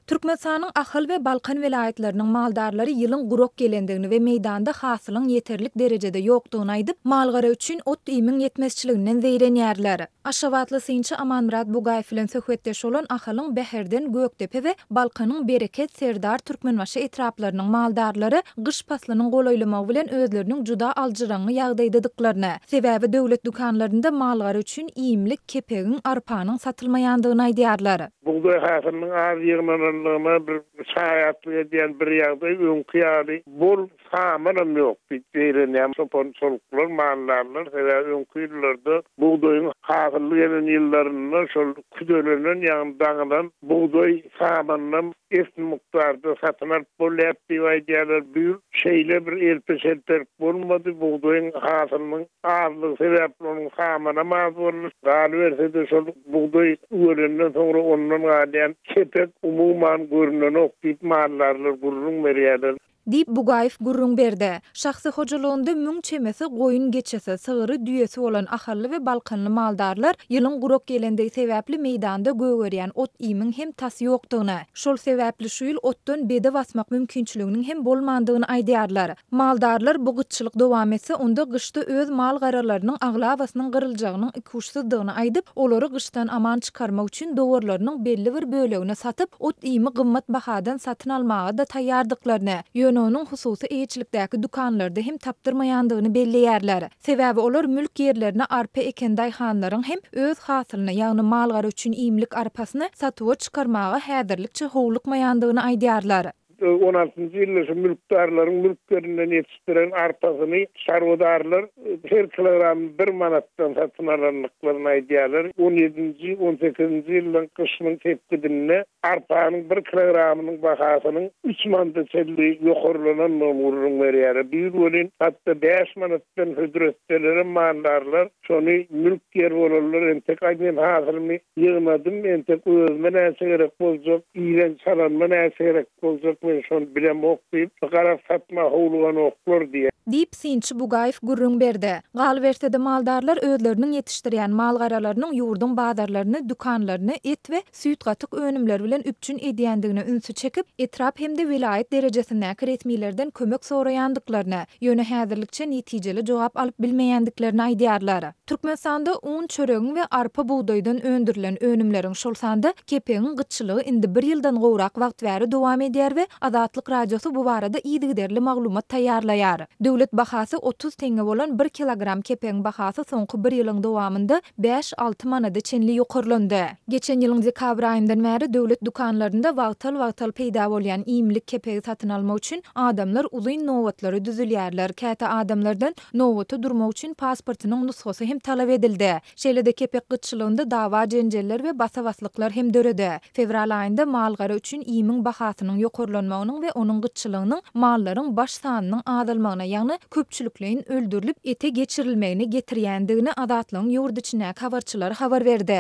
Türkmenistanyň Ahal we Balkan welaýatlarynyň maldarlary ýylyň gurak gelendigini we meýdanda hasylyň ýeterlik derejede ýokdugyny aýdyp, mal-gara üçin ot-iýmiň ýetmezçiliginden zeýrenýärler. Aşgabatly synçy Amanmyrat Bugaýew bilen söhbetdeş bolan Ahalyň Bäherden, Gökdepe we Balkanyň Bereket, Serdar, Türkmenbaşy etraplarynyň maldarlary gyş paslynyň golaýlamagy bilen özleriniň juda aljyraňňy ýagdaýdadyklaryny, sebäbi döwlet dükanlarynda mal-gara üçin iýmlik kepegiň, arpanyň satylmaýandygyny aýdýarlar. Bugdaý hasylynyň az ýygnananlygyna bir şaýatlyk edýän bir ýagdaý, öňki ýaly bol samanam ýok diýip zeýrenýär çopan-çoluklar, maldarlar. Sebäbi öňki ýyllarda bugdaýyň hasylly gelen ýyllarynda şol küdelenen, ýagny daňylan bugdaý samanynam esli mukdarda satyn alyp bolýardy diýip aýdýarlar. Bu ýyl şeýle bir elpe-şelpelik bolmady, bugdaýyň hasylynyň azlygy sebäpli onuň samanam az boldy. Galyberse-de, şol bugdaý üwelenden soňra ondan galýan kepek umuman görnenok diýip, maldarlar gürrüň berýärler. Diýip, Bugaýew gürrüň berdi. Şahsy hojalygynda müň çemesi goýun-geçisi, sygry, düýesi bolan ahally we balkanly maldarlar ýylyň gurak gelendigi sebäpli meýdanda gögerýän ot-iýmiň hem tas ýokdugyny, şol sebäpli şu ýyl otdan bede basmak mümkinçiliginiň hem bolmandygyny aýdýarlar. Maldarlar bu gytçylyk dowam etse, onda gyşda öz mal-garalarynyň aglabasynyň gyryljagynyň ikuçsuzdygyny aýdyp, olary gyşdan aman çykarmak üçin dowarlarynyň belli bir bölegini satyp, ot-iými gymmat bahadan satyn almaga-da taýýardyklaryny, ýöne onuň hususy eýeçilikdäki dükanlarda hem tapdyrmaýandygyny belleýärler. Sebäbi olar mülk ýerlerine arpa eken daýhanlaryň hem öz hasylyny, ýagny mal-gara üçin iýmlik arpasyny satuwa çykarmaga häzirlikçe howlukmaýandygyny aýdýarlar. On altynjy ýylda şu mülkdarlaryň mülk ýerinden ýetişdiren arpasyny çarwadarlar her kilogramyny bir manatdan satyn alandyklaryny aýdýarlar. On ýedinji, on sekizinji ýyllaryň gyşynyň sepgidinde arpanyň bir kilogramynyň bahasynyň üç manada çenli ýokarlanandygyny gürrüň berýärler. Bu ýyl welin hatda bäş manatdan hödür etselerem maldarlar şony mülk ýer bolanlar entek aý men hasylymy Ýygnadym, entek özüme näçe gerek boljak, iýen çalanyma näçe gerek boljak, men şony bilemok diýip, garaz satma howluganoklar diýýär. Diýip, synçy Bugaýew gürrüň berdi. Galyberse-de, maldarlar özleriniň ýetişdirýän mal-garalarynyň ýurduň bazarlaryny, dükanlaryny et we süýt-gatyk önümleri bilen üpjün edýändigine ünsi çekip, etrap hem-de welaýat derejesindäki resmilerden kömek soraýandyklaryny, ýöne häzirlikçe netijeli jogap alyp bilmeýändiklerini aýdýarlar. Türkmenistanda un, çöregiň we arpa-bugdaýdan öndürilen önümleriň, şol sanda kepegiň gytçylygy indi bir ýyldan gowrak wagt bäri dowam edýär we Azatlyk Radiosy bu barada yzygiderli maglumat taýýarlaýar. Döwlet bahasy 30 teňňe bolan bir kilogram kepegiň bahasy soňky bir ýylyň dowamynda bäş-alty manada çenli ýokarlandy. Geçen ýylyň dekabr aýyndan bäri döwlet dükanlarynda wagtal-wagtal peýda bolýan iýmlik kepegi satyn almak üçin adamlar uzyn nobatlara düzülýärler, käte adamlardan Nobata durmak üçin pasportynyň nusgasy hem talap edildi. Şeýle-de kepek gytçylygynda dawa-jenjeller we basa-baslyklar hem döredi. Fewral aýynda mal-gara üçin iýmiň bahasynyň ýokarlanmagynyň we onuň gytçylygynyň mallaryň baş sanynyň azalmagyna, ýagny köpçülikleýin öldürilip ete geçirilmegine getirýändigini Azatlygyň ýurt içindäki habarçylary habar berdi.